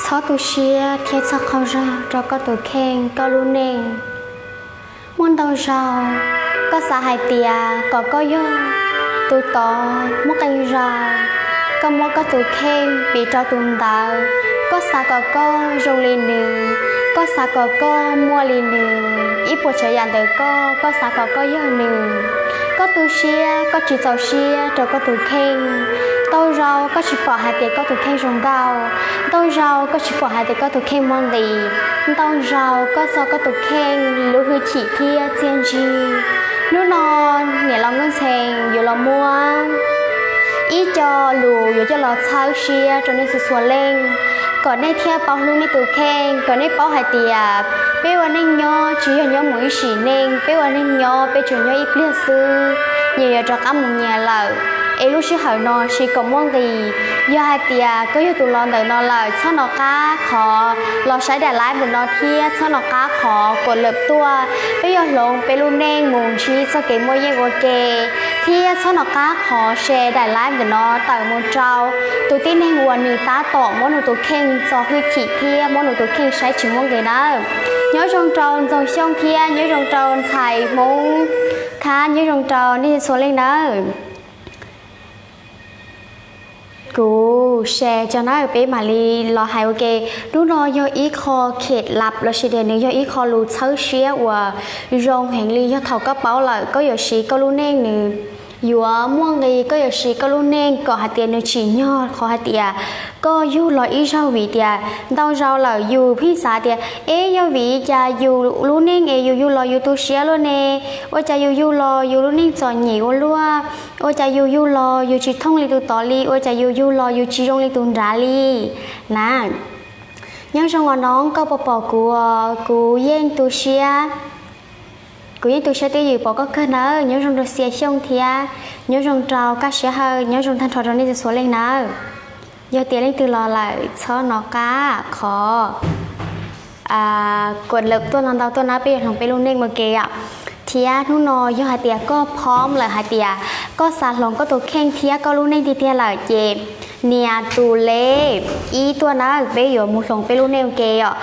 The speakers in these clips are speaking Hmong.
Txhob tu siab thiab txhob qaug zog rau koj tus kheej, koj lub neej. Muaj ntau zaus koj xav hais tias kom koj yog tus tod muaj qee zaus, koj muab koj tus kheej piv rau tus ntawd, koj xav kom koj zoo li nws, koj xav kom koj muaj li nws, ib puas tsav yam ntawm koj, koj xav kom koj yog nws. Koj tu siab, koj tsis txaus siab rau koj tus kheej. Ntau zaus koj tsis pom hais tias koj tus kheej zoo nkauj, ntau zaus koj tsis pom hais tias koj tus kheej muaj nqis, ntau zaus koj txo koj tus kheej lub hwj chim thiab txiaj ntsig. Hnub no niam laus Nkauj Ntxhee yuav los muab ib co lus yuav coj los txhawb siab rau nej txhua txhua leej, kom nej thiaj paub hlub nej tus kheej, kom nej paub hais tias peb ua neej nyob tsis yog nyob mus ib sim neej, peb ua neej nyob peb tsuas nyob ib pliag xwb, nyias yuav rov qab mus nyias lawm. Es lub sij hawm no siv kom muaj nqis. Yog hais tias koj yog tus los ntawm no lawm, txhob nco qab qhov los saib daim live ntawm no thiab txhob nco qab qhov kom lawm tuaj, peb yuav hloov peb lub neej mus ntsib txoj kev muaj yeej ua ke. Thiab txhob nco qab qhov share daim live ntawm no tawm mus rau tus tib neeg uas nws tab tom muab nws tus kheej txo hwj chim thiab muab nws tus kheej saib tsis muaj nqis nawb. Nyob zoo rau Ntxoog Xyooj thiab nyob zoo rau ntxhais Hmoob Khab, nyob zoo rau nej txhua leej nawb. Kuv share tso nawb, peb mam li los hais ua ke. Hnub no yog ib qho khet lab lossis tias nws yog ib qho lus txhawb siab uas zoo heev li. Yog thaum koj paub lawm, koj yuav siv koj lub neej nws yuav muaj nqis, koj yuav siv koj lub neej kom hais tias nws tsim nyog qhov hais tias koj yug los ib zaug. Vim tias ntau zaus lawm yus pheej xav tias, eb, yog vim cas yus lub neej es yus yug los yus tu siab luaj ne? Ua cas yus yug los yus lub neej txom nyem ua luaj? Ua cas yus yug los yus tsis thooj li tus tod li? Ua cas yus yug los yus tsis zoo li tus nrad li na? Nyob zoo os nob, koj puas pom kuv? Kuv yeej tu siab, kuv yeej tu siab twj ywm pom koj kawg nawb. Nyob zoo rau Xia Xyooj thiab nyob zoo rau Kaj Siab Hawj, nyob zoo tag nrho rau nej txhua txhua leej nawb. Yog tias leej twg los lawm txhob nco qab qhov kuv lawm tuaj no ntau tuaj na, peb yuav hloov peb lub neej ua ke yom. Thiab hnub no yog hais tias koj phom lawm hais tias koj xav hloov koj tus kheej thiab koj lub neej tiag tiag lawm ces nias tus lej ib tuaj na, peb yuav mus hloov peb lub neej ua ke yom.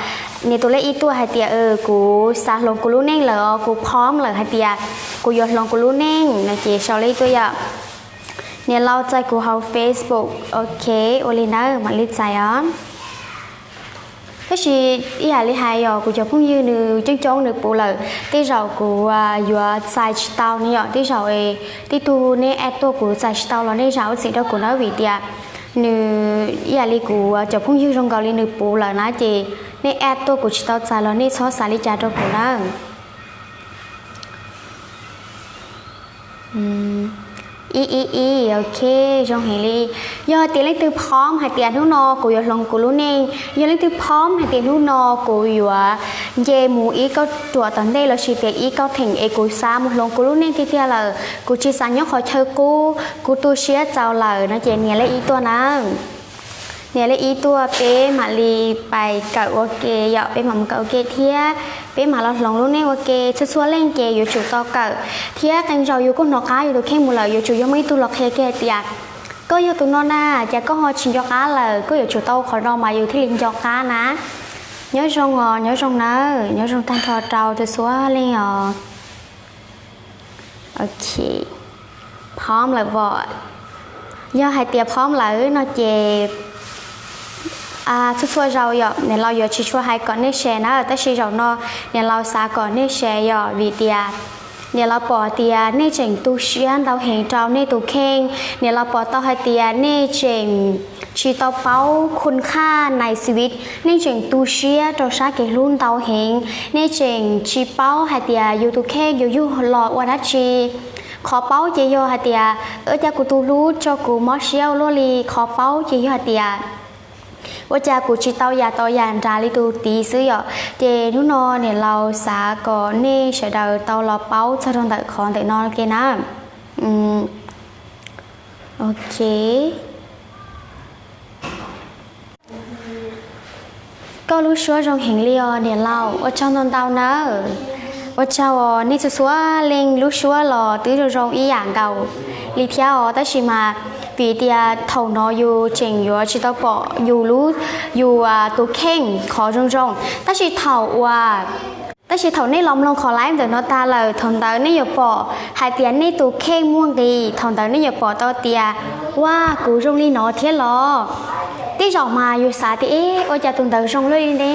Nias tus lej ib tuaj hais tias kuv xav hloov kuv lub neej lawm os, kuv phom lawm hais tias kuv yuav hloov kuv lub neej no ces sau lej ib tuaj yom. Niam laus txais kuv hauv Facebook, ok, ua li nawb, mam li txais os. Tab sis ib yam li hais yog kuv cov phooj ywg nws coob coob nws puv lawm, tej zaum kuv yuav txais tsis tau ne yom. Tej zaum tej tug nej add tuaj kuv txais tsis tau los nej zam lub txim rau kuv nawb, vim tias nws ib yam li kuv cov phooj ywg zoo nkaus li nws puv lawm na ces nej add tuaj kuv tsis tau txais los nej txhob xav li cas rau kuv nawb. Ib ib ib, ok, zoo heev li. Yog tias leej twg phom hais tias hnub no kuv yuav hloov kuv lub neej, yog leej twg phom hais tias hnub no kuv yuav nce mus ib kauj ruam tom ntej lossis tias ib kauj theem es kuv xav mus hloov kuv lub neej tiag tiag lawm, kuv tsis xav nyob qhov chaw qub, kuv tu siab txaus lawm no ces nias lej ib tuaj na. Nias lej ib tuaj peb mam li pais kawm ua ke yom, peb mam mus kawm ua ke thiab peb mam los hloov lub neej ua ke. Txhua txhua leej ces yuav tsum tau kawm thiab qee zaus yus kuj hnov qab yus tus kheej mus lawm, yuav tsum yog muaj ib tug los qhia kiag hais tias koj yog tus no na, cas koj ho tsis nco qab lawm, koj yuav tsum tau qhov no mas yus thiaj li nco qab na. Nyob zoo os, nyob zoo nawb, nyob zoo tag nrho rau txhua txhua leej os. Ok, phom lawm vom. Yog hais tias phom lawm no ces txhua txhua zaus yom, niam laus yuav tsis tshua hais kom nej share na, tab sis zaum no niam laus xav kom nej share yom, vim tias niam laus pom tias nej tseem tu siab ntau heev rau nej tus kheej. Niam laus pom tau hais tias nej tseem tsis tau paub khun khaj nais xis vis, nej tseem tu siab rau sab kev hlub ntau heev, nej tseem tsis paub hais tias yus tus kheej yus yug los ua dab tsi. Qhov paub ces yog hais tias, ua cas kuv tus hlub tso kuv mob siab ua luaj li? Qhov paub ces yog hais tias, ua cas kuv tsis tau yam tau yam nrad li tus tid xwb yom? Ces hnub no niam laus xav kom nej sawv daws tau los paub txog rau ntawm qhov ntawm no ke na. Ok. Koj lub suab zoo heev li os niam laus, ua tsaug ntau ntau nawb. Ua tsaug os, nej txhua txhua leej lub suab los twb zoo zoo ib yam nkaus li thiab os, tab sis mas Vim tias thaum no yus tseem yuav tsis tau pom yus lub, yus tus kheej qhov zoo zoo. Tab sis thaum uas, tab sis thaum nej los mloog qhov live ntawm no tag lawm, thaum ntawd nej yuav pom hais tias nej tus kheej muaj nqis, thaum ntawd nej yuav pom tau tias, ua, kuv zoo li no thiab los. Tej zaum mas yus xav tias, ib, ua cas tus ntawd zoo luaj li ne?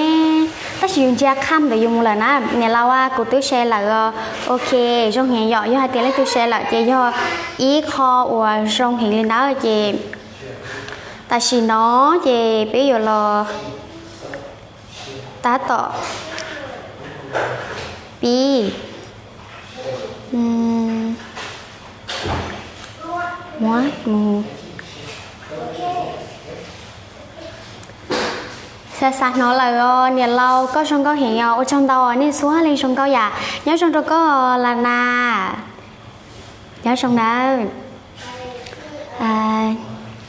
Tab sis yus ntsia kham ntawm yus mus lawm na. Niam laus, kuv twb share lawm os. Ok, zoo heev yom. Yog hais tias leej twg share lawm ces yog ib qho uas zoo heev li ntawd ces tam sim no ces peb yuav los tab tom pib muab mus. Xav xav hnov lawm os. Niam laus, koj zoo nkauj heev os. Ua tsaug ntau, nej txhua leej zoo nkauj yam. Nyob zoo rau koj, Las Nas. Nyob zoo nawb.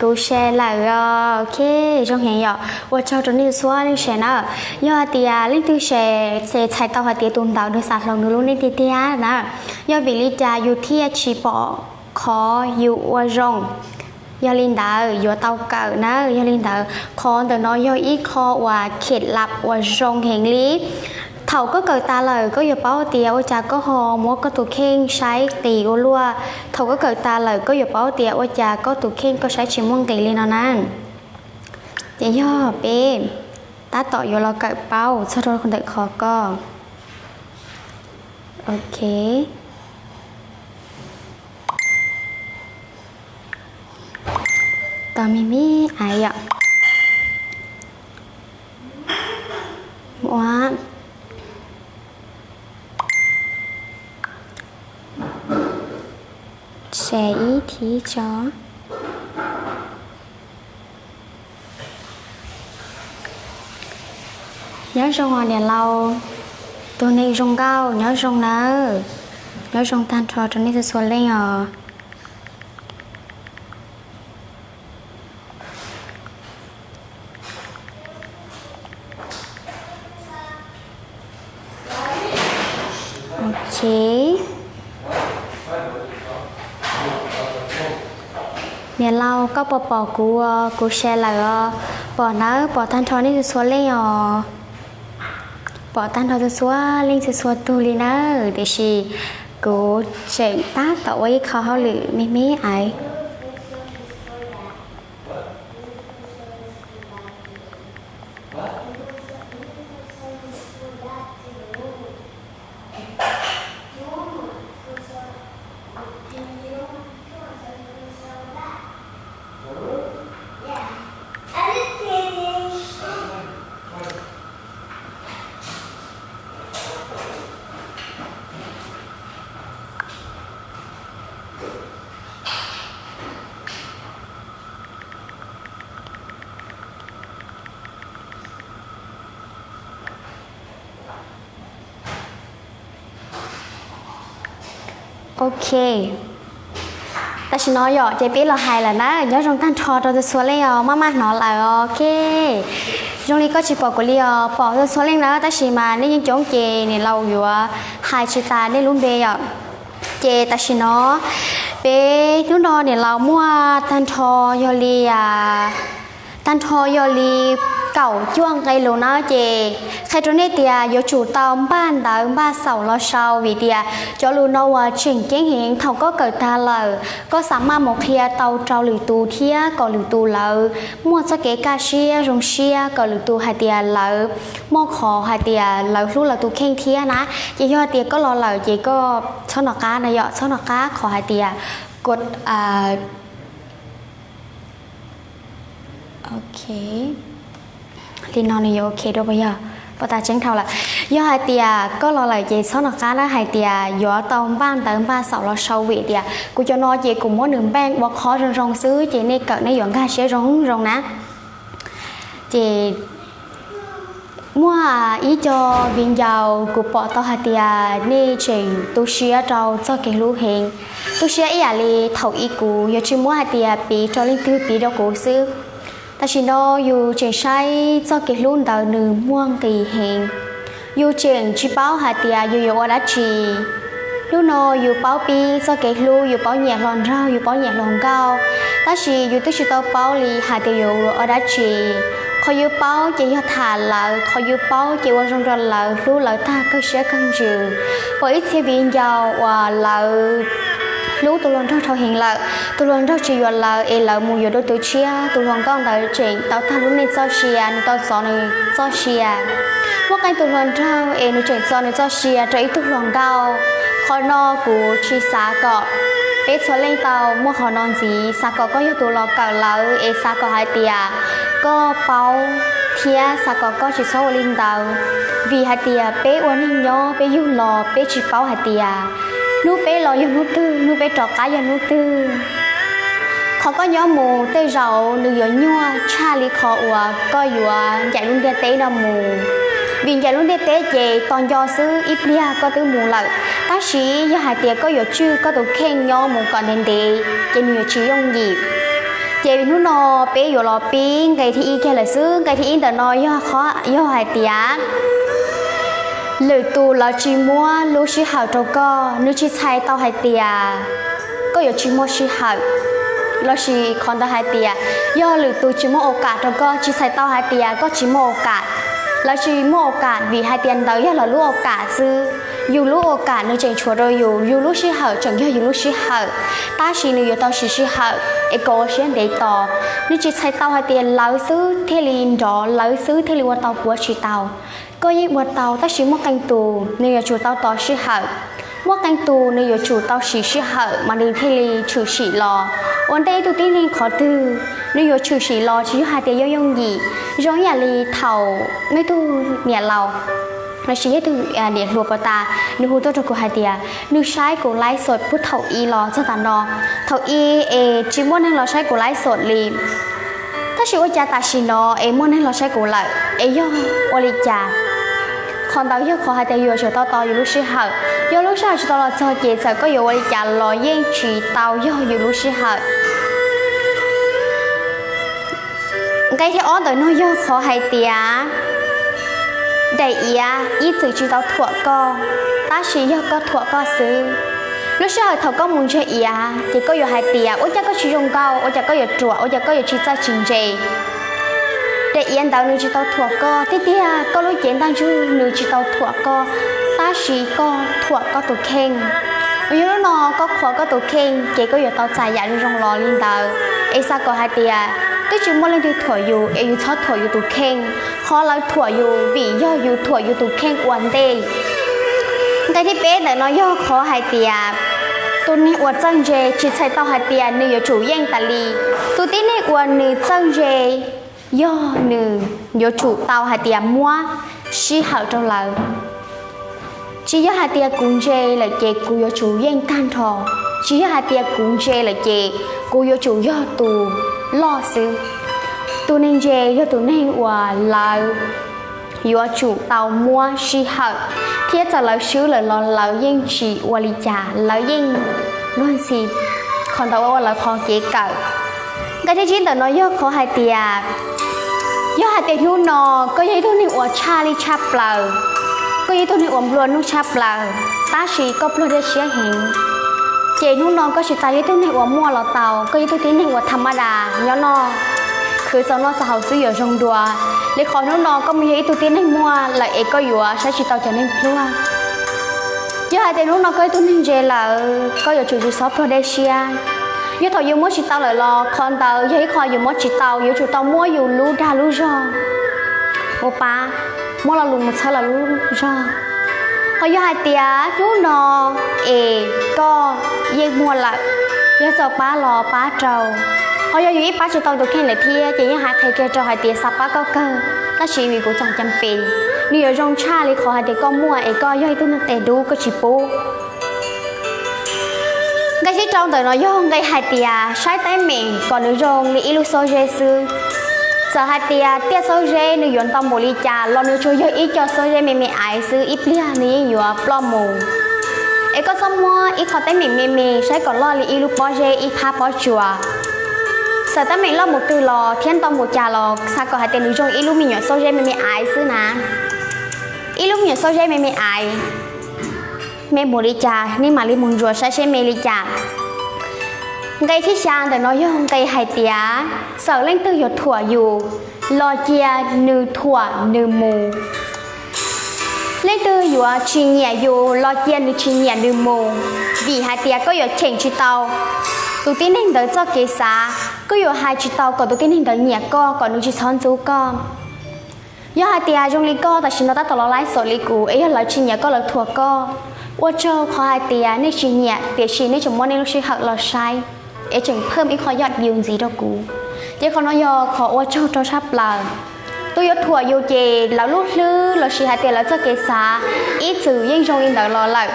Kuv share lawm os. Ok, zoo heev yom. Ua tsaug rau nej txhua leej share na. Yog hais tias leej twg share ces txhais tau hais tias tus ntawd nws xav hloov nws lub neej tiag tiag na. Yog vim li cas yus thiaj tsis pom qhov yus ua zoo? Yog li ntawd yuav tau kawm na. Yog li ntawd qhov ntawm no yog ib qho uas khev lab uas zoo heev li. Thaum koj kawm tas lawm koj yuav paub tias ua cas koj ho muab koj tus kheej saib qis ua luaj. Thaum koj kawm tas lawm koj yuav paub tias ua cas koj tus kheej koj saib tsis muaj nqis li no na. Ces yog peb tab tom yuav los kawm paub txog rau ntawm qhov ko. Ok. Tos me me ais yom. Ua, share ib thib tso. Nyob zoo os niam laus, tus neeg zoo nkauj, nyob zoo nawb. Nyob zoo tag nrho rau nej txhua txhua leej os. Ok. Niam laus, koj puas pom kuv, kuv share lawm os. Pom nawb, pom tag nrho nej txhua txhua leej os. Pom tag nrho txhua txhua leej txhua txhua tug li nawb, tiam sis kuv tseem tab tom ua ib qho hauj lwm me me ais. Ok. Tam sim no yom, ces peb los hais lawm na, nyob zoo tag nrho rau txhua txhua leej os, maj maj hnov lawm os. Ok. Zoo li koj tsis pom kuv li os, pom txhua txhua leej na, tab sis mas nej yeej coob ces niam laus yuav hais tsis tas nej lub npe yom. Ces tam sim no peb hnub no niam laus muaj tag nrho yog li, tag nrho yog li kaum cuaj nqe lus na, ces qhia rau nej tias yuav tsum tau npaj ntawv npaj xaum los sau, vim tias cov lus no uas tseem ceeb heev, thaum koj kawm tag lawm koj xav maj mus qhia tau rau lwm tus thiab kom lwm tus lawv muaj txoj kev kaj siab zoo siab, kom lwm tus hais tias lawv muaj qhov hais tias lawv hlub lawv tus kheej thiab na. Ces yog tias koj los lawm ces koj txhob nco qab na yom, txhob nco qab qhov hais tias, ok, li no nws yuav ok dua puas yog? Pom tas tseeb dhau lawm. Yog hais tias koj los lawm ces txhob nco qab na hais tias yuav tau npaj ntawv npaj xaum los sau, vim tias kuv cov no ces kuv muab nws npeej ua qhov zoo zoo xwb, ces nej kawm nej yuav nkag siab zoo zoo na. Ces muaj ib co viv ncaus kuv pom tau hais tias nej tseem tu siab rau txoj kev hlub heev, tu siab ib yam li thaum ub kuv yuav tsis muab hais tias piv rau leej twg, piv rau kuv xwb. Tam sim no yus tseem saib txoj kev hlub ntawd nws muaj nqis heev, yus tseem tsis paub hais tias yus yuav ua dab tsi. Hnub no yus paub pib txoj kev hlub, yus paub nyiam hluas nraug, yus paub nyiam hluas nkauj, tab sis yus twb tsis tau paub li hais tias yuav ua dab tsi. Qhov yus paub ces yog tham lawv, qhov yus paub ces ua zoo rau lawv, hlub lawv tag kawg siab kawg ntsws. Pom ib txhia viv ncaus uas lawv hlub tus hluas nraug dhau heev lawm, tus hluas nraug tsis yuav lawv es lawv mus yuav dua tus tshiab, tus hluas nkauj ntawd tseem tau tag lub neej txoj sia, nws tau txo nws txoj sia. Muaj qee tus hluas nraug es nws tseem txo nws txoj sia rau ib tug hluas nkauj. Qhov no kuv tsis xav kom peb txhua leej tau muaj qhov no ntxiv, xav kom koj yog tus los kawm lawv es xav kom hais tias koj paub thiab xav kom koj tsis txhob ua li ntawd. Vim hais tias peb ua neeg nyob peb yug los peb tsis paub hais tias hnub peb los yog hnub twg, hnub peb rov qab yog hnub twg. Qhov koj nyob mus tej zaum nws yuav nyuaj tshaj li qhov uas koj yuav ncaim lub ntiaj teb no mus. Vim ncaim lub ntiaj teb ces tos nco xwb ib pliag koj twb mus lawm, tab sis yog hais tias koj yuav tswj koj tus kheej nyob mus kom ntev ntev ces nws yuav tsis yooj yim. Ces hnub no peb yuav los pib nqe thib ib kiag lawm xwb. Nqe thib ib ntawm no yog qhov, yog hais tias lwm tus lawv tsis muab lub sij hawm rau koj, nws tsis txhais tau hais tias koj yuav tsis muaj sij hawm. Lossis qhov ntawd hais tias yog lwm tus tsis muab ua kam rau koj, tsis txhais tau hais tias koj tsis muaj ua kam. Lawv tsis muab ua kam vim hais tias ntawd yog lawv lub ua kam xwb. Yus lub ua kam nws tseem tshuav rau yus, yus lub sij hawm tseem yog yus lub sij hawm, tab sis nws yuav tau siv sij hawm es kom ua siab ntev tos. Nws tsis txhais tau hais tias lawv xwb thiaj li nrov, lawv xwb thiaj li ua tau puav tsis tau. Koj yeej ua tau, tab sis muaj qee tus nws yuav tsum tau tos sij hawm. Muaj qee tus nws yuav tsum tau siv sij hawm mas nws thiaj li tshwm sim los. Ua ntej ib tug tib neeg qhov twg nws yuav tshwm sim los tsis yog hais tias yooj yooj yim. Zoo ib yam li thaum muaj ib tug niam laus lossis ib tug niam hluas puag ta, nws hu tuaj rau kuv hais tias nws saib kuv live show puag thaum i los txog tam no. Thaum i es tsis muaj neeg los saib kuv live show li, tab sis ua cas tam sim no es muaj neeg los saib kuv lawm, es yog ua li cas? Qhov ntawd yog qhov hais tias yus yuav tsum tau tos yus lub sij hawm. Yog lub sij hawm tsis tau los txog ces txawm koj yuav ua li cas los yeej tsis tau yog yus lub sij hawm. Nqe thib ob ntawm no yog qhov hais tias daim iav ib txwm tsis tau thuam koj, tab sis yog koj thuam koj xwb. Lub sij hawm thaum koj mus ntsia iav ces koj yuav hais tias ua cas koj tsis zoo nkauj, ua cas koj yuav ruam, ua cas koj yuav tsis txawj tsis ntse. Daim iav ntawd nws tsis tau thuam koj, tiag tiag koj lub cev ntaj ntsug nws tsis tau thuam koj, tab sis koj thuam koj tus kheej. Uas yog hnub no koj qhuas koj tus kheej ces koj yuav tau txais yam zoo zoo los li ntawd. Es xav kom hais tias twb tsis muaj leej twg thuam yus es yus txhob thuam yus tus kheej. Qhov lawv thuam yus vim yog yus thuam yus tus kheej ua ntej. Nqe thib peb ntawm no yog qhov hais tias tus neeg uas txawj ntse tsis txhais tau hais tias nws yuav tsum yeej tas li. Tus tib neeg uas nws txawj ntse yog nws yuav tsum tau hais tias muab sij hawm rau lawv. Tsis yog hais tias kuv ntse lawm ces kuv yuav tsum yeej tag nrho. Tsis yog hais tias kuv ntse lawm ces kuv yuav tsum yog tus loj xwb. Tus neeg ntse yog tus neeg uas lawv yuav tsum tau muab sij hawm, thiab txawm lawv swb lawm los lawv yeej tsis ua li cas, lawv yeej luag ntxhi qhov ntawd ua lawv qhov kev kawm. Nqe thib tsib ntawm no yog qhov hais tias, yog hais tias hnub no koj yog ib tug neeg uas tshaj lij tshaj plaws, koj yog ib tug neeg uas nplua nuj tshaj plaws, tab sis koj pluag dej siab heev, ces hnub no koj tsis tas yog ib tug neeg uas muaj los tau, koj yog ib tug tib neeg uas tha maj das nyob noj, khwv txaus noj txaus haus xwb yuav zoo dua li qhov hnub no koj mus yog ib tug tib neeg muaj lawm es koj yuav saib tsis tau cov neeg pluag. Yog hais tias hnub no koj ib tug neeg ntse lawm, koj yuav tsum tsis txhob pluag dej siab. Yog thaum yus muab tsis tau lawm los qhov ntawd yog ib qho yus muab tsis tau, yuav tsum tau muab yus lub dag lub zog mus pab, muab lo lus mus txhawb lo lub zog. Ho yog hais tias hnub no es koj yeej muaj lawm, yog txaus pab los pab rau. Ho yog yus ib pab tsis tau tus kheej lawm thiab ces yeej hais qhia kiag rau hais tias xav pab koj kawg, tab sis vim kuv txom cam pes, nws yuav zoo tshaj li qhov hais tias koj muaj es koj yog ib tug neeg qias dub koj tsis pub. Nqe thib rau ntawm no yog nqe hais tias saib teeb meem kom nws zoo li ib lub xauj zeb xwb. Txawm hais tias tiaj xauj zeb nws yuav ntau npaum li cas los nws tsuas yog ib co xauj zeb me me aiv xwb, ib pliag nws yeej yuav ploj mus. Es koj txhob muab ib qho teeb meem me me saib kom loj li ib lub pob zeb ib phab pob tsuas. Txawm teeb meem loj mus twg los thiab ntau npaum cas los xav kom hais tias nws zoo ib lub me nyuam xauj zeb me me aiv xwb na. Ib lub me nyuam xauj zeb me me aiv. me mus li cas, nej mam li mus ntsuas saib seb me li cas. Nqe thib xya ntawm no yog nqe hais tias txawm leej twg yuav thuam yus los cia nws thuam nws mus. Leej twg yuav tsis nyiam yus los cia nws tsis nyiam nws mus, vim hais tias koj yuav cheem tsis tau tus tib neeg ntawd txoj kev xav, koj yuav hais tsis tau kom tus tib neeg ntawd nyiam koj, kom nws tsis txhob ntxub koj. Yog hais tias zoo li koj tam sim no tab tom los laib xom li kuv, es yog lawv tsis nyiam koj lawv thuam koj, ua tsaug qhov hais tias nej tsis nyiam, tiam sis nej tseem muab nej lub sij hawm los saib, es tseem phaj ib qho yoj yus ntxiv rau kuv, ces qhov no yog qhov ua tsaug rau tshaj plaws. Tus yuav thuam yus ces lawv lub hlwb los sis hais tias lawv txoj kev xav ib txwm yeej zoo li ntawd los lawm,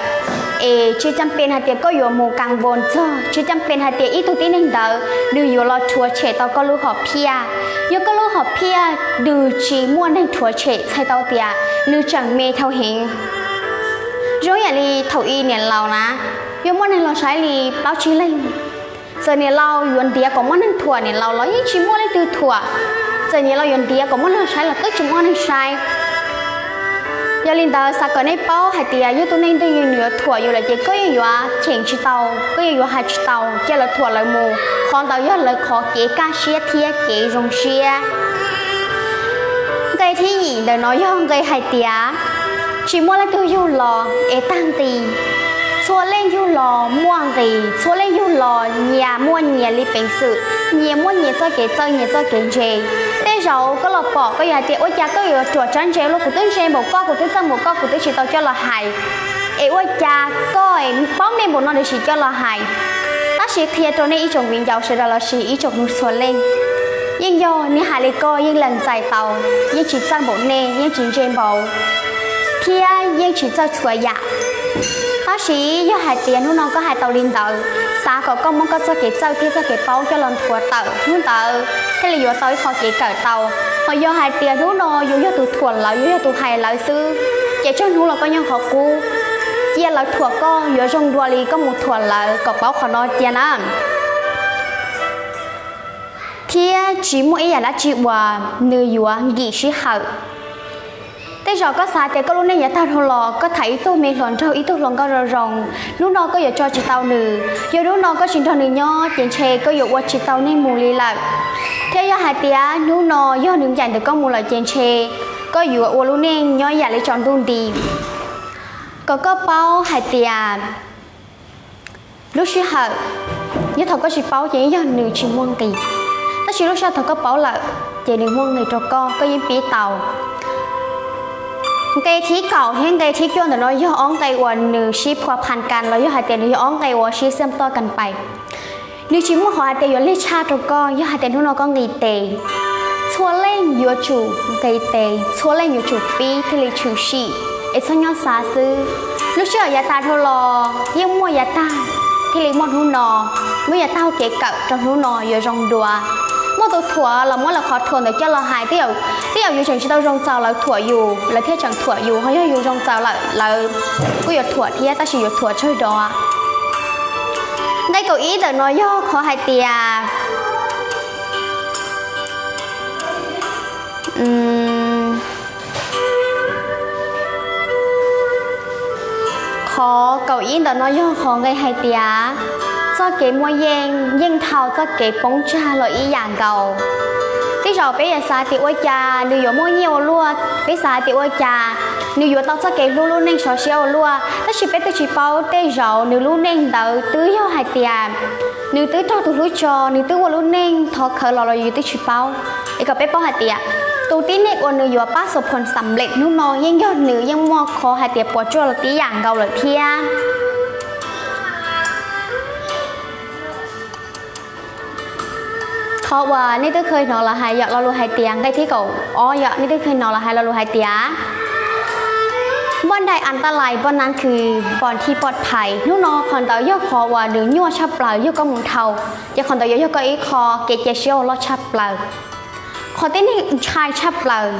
es tsis cam pes hais tias koj yuav mus kas npos txog, tsis cam pes hais tias ib tug tib neeg ntawd nws yuav los rhuav tshem tau koj lub hom phiaj. Yog koj lub hom phiaj nws tsis muaj neeg rhuav tshem txhais tau tias nws tseem me dhau heev. Zoo yam li thaum i niam laus na, yuav muaj neeg los saib li plaub tsib leeg, txawm niam laus yuav ntiav kom muaj neeg thuam niam laus los yeej tsis muaj leej twg thuam, txawm niam laus yuav ntiav kom muaj neeg los saib los twb tsis muaj neeg saib. Yog li ntawd xav kom nej paub hais tias yog tus neeg twg nws yuav thuam yus lawm ces koj yeej yuav cheem tsis tau, koj yeej yuav hais tsis tau, cia lawv thuam lawv mus, qhov ntawd yog lawv qhov kev kaj siab thiab kev zoo siab. Nqe thib yim ntawm no yog nqe hais tias tsis muaj leej twg yug los es tag nqis, txhua leej yug los muaj nqis, txhua leej yug los nyias muaj nyias li peev xwm, nyias muaj nyias txoj kev txawj nyias txoj kev ntse. Tej zaum koj los pom koj yuav hais tias ua cas koj yuav ruam tsab ntse luaj, kuv twb ntse npaum koj, kuv twb txawj npaum koj, kuv twb tsis tau coj los hais, es ua cas koj paub me npaum no nws tsis coj los hais. Tab sis qhia rau nej ib tsoom viv ncaus sawv daws los sis ib tsoom mloog txhua leej, yeej yog nej hais li koj yeej lees txais tau, yeej tsis txawj npaum nej, yeej tsis ntse npaum, thiab yeej tsis txawj txhua yam. Tab sis yog hais tias hnub no koj hais tau li ntawd, xav kom koj muab koj txoj kev txawj thiab txoj kev paub coj los nthuav tawm, hnub ntawd thiaj li yuav tau ib qho kev kawm tau. Ho yog hais tias hnub no yus yog tus thuam lawv, yus yog tus hais lawv xwb, ces tsawg hnub los koj nyob qhov qub, cia lawv thuam koj yuav zoo dua li koj mus thuam lawv kom paub qhov no cia na. Thiab tsis muaj ib yam dab tsi uas nws yuav nkim sij hawm. Tej zaum koj xav tias koj lub neej yav tag dhau los koj tham ib tug me hluas nraug ib tug hluas nkauj zoo zoo, hnub no koj yuav tso tsis tau nws, yog hnub no koj tsis nrog nws nyob ces ntshe koj yuav ua tsis tau neeg mus li lawm. Thiab yog hais tias hnub no yog nws ncaim ntawm koj mus lawm ces ntshe koj yuav ua lub neej nyob yam li tsaus ntuj nti. Kom koj paub hais tias lub sij hawm, yog thaum koj tsis paub ces yeej yog nws tsis muaj nqis, tab sis lub sij hawm thaum koj paub lawm ces nws muaj nqis rau koj, koj yeej pib tau. Nqe thib kaum thiab nqe thib cuaj ntawm no yog ob nqe uas nws sib phua phan kas los yog hais tias nws yog ob nqe uas sib xiam toj kas pais. Nws tsis muaj qhov hais tias yuav lig tshaj rau koj yog hais tias hnub no koj nqis tes. Txhua leej yuav tsum nqis tes, txhua leej yuav tsum pib thiaj li tshwm sim, es txhob nyob xav xwb. Lub sij hawm yav tas dhau los yeej muaj yav tag, thiaj li muaj hnub no, muaj yav tag ua kev kawm rau hnub no yuav zoo dua. Muaj tus thuam los muab lawv qhov thuam ntawd coj los hais, tej zaum yus tseem tsis tau zoo txaus lawv thuam yus, lawv thiaj tseem thuam yus, ho yog yus zoo txaus lawm lawv kuj yuav thuam thiab tab sis yuav thuam tsawg dov. Nqe kaum ib ntawm no yog qhov hais tias, qhov kaum ib ntawm no yog qhov nqe hais tias txoj kev muaj yeej yeej dhau txoj kev poob tsag los ib yam nkaus. Tej zaum peb yuav xav tias ua cas nws yuav muaj nyiaj ua luaj, peb xav hais tias ua cas nws yuav tau txoj kev hlub lub neej sov siab ua luaj, tab sis peb twb tsis paub tej zaum nws lub neej ntawd twb yog hais tias nws twb raug tus hlub tso, nws twb ua lub neej thov khawv los los yus twb tsis paub. Es kom peb paub hais tias tus tib neeg uas nws yuav pab xo phom xam lem hnub no yeej yog nws yeej muaj qhov hais tias puas tsuaj los tib yam nkaus lawm thiab. Qhov uas nej twb kheev hnov lawv hais yom, lo lus hais tias nqe thib kaum ob yom, nej twb kheev hnov lawv hais lo lus hais tias บ้านใดอันตราย บ้านนั้นคือบ่อนที่ปลอดภัย. Hnub no qhov ntawd yog qhov uas nws nyuaj tshaj plaws, yog koj mus dhau ces qhov ntawd yuav yog koj ib qho kev cia siab uas loj tshaj plaws. Qhov tib neeg ntshai tshaj plaws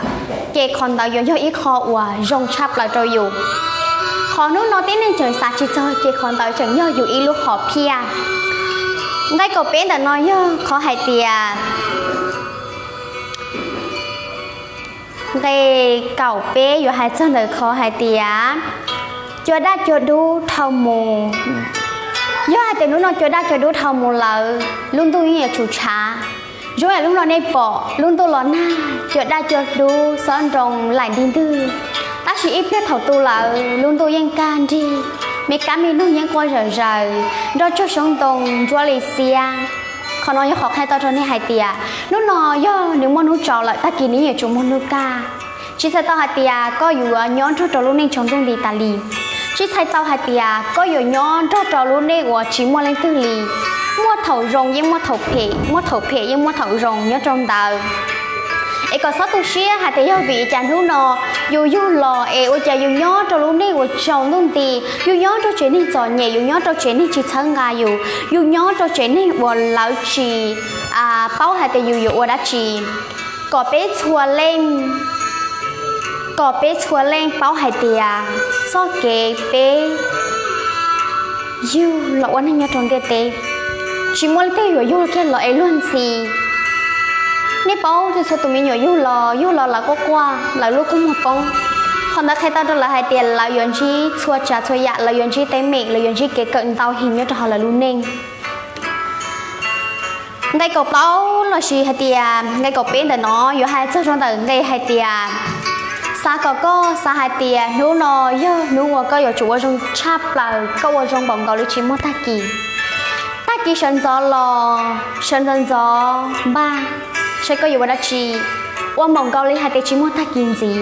ces qhov ntawd yuav yog ib qho uas zoo tshaj plaws rau yus. Qhov hnub no tib neeg tseem xav tsis txog ces qhov ntawd tseem yog yus ib lub hom phiaj. Nqe kaum peb ntawm no yog qhov hais tias, nqe kaum peb yuav hais txog ntawm qhov hais tias Cua daj cua dub dhau mus. Yog hais tias hnub no cua daj cua dub dhau mus lawm, lub ntuj yeej yuav tsum tshav. Zoo yam hnub no nej pom lub ntuj los nag, cua daj cua dub xob nroo laim nti ntwg, tab sis ib pliag thaum tu lawm lub ntuj yeej kaj nrig, me kab me noog yeej quaj zawm zaws, nroj tsuag xyoob ntoo ntsuab li xiab. Qhov no yog qhov qhia tau rau nej hais tias hnub no yog nws muaj hnub tsaus lawm, tag kis nws yeej yuav tsum muaj hnub kaj. Tsis txhais tau hais tias koj yuav nyob nrog rau lub neej tsaus ntuj nti tas li. Tsis txhais tau hais tias koj yuav nyob nrog rau lub neej uas tsis muaj leej twg li. Muaj thaum zoo yeej muaj thaum phem, muaj thaum phem yeej muaj thaum zoo nyob rau ntawd. Es kom txhob tu siab hais tias yog vim cas hnub no yus yug los es ua cas yus nyob rau lub neej uas tsaus ntuj nti, yus nyob rau tsev neeg txom nyem, yus nyob rau tsev neeg tsis txhawb nqa yus, yus nyob rau tsev neeg uas lawv tsis paub hais tias yus yuav ua dab tsi. Kom peb txhua leej, kom peb txhua leej paub hais tias txoj kev peb yug los ua neeg nyob rau ntiaj teb, tsis muaj leej twg yuav yug kiag los es luag ntxhi. Nej paub txhua txhua tus me nyuam yug los, yug los lawv quaj quaj, lawv lub kua muag poob. Qhov ntawd qhia tau rau lawv hais tias lawv yuav ntsib txhua tsav txhua yam, lawv yuav ntsib teeb meem, lawv yuav ntsib kev kawm ntau heev nyob rau hauv lawv lub neej. Nqe kaum plaub lossis hais tias nqe kaum peb ntawm no yuav hais txog rau ntawm nqe hais tias, xav kom koj xav hais tias hnub no yog hnub uas koj yuav tsum ua zoo tshaj plaws, koj ua zoo npaum nkaus li tsis muaj tag kis. Tag kis sawv ntxov los sawv ntxov ntxov npaj, saib koj yuav ua dab tsi, ua npaum nkaus li hais tias tsis muaj tag kis ntxiv.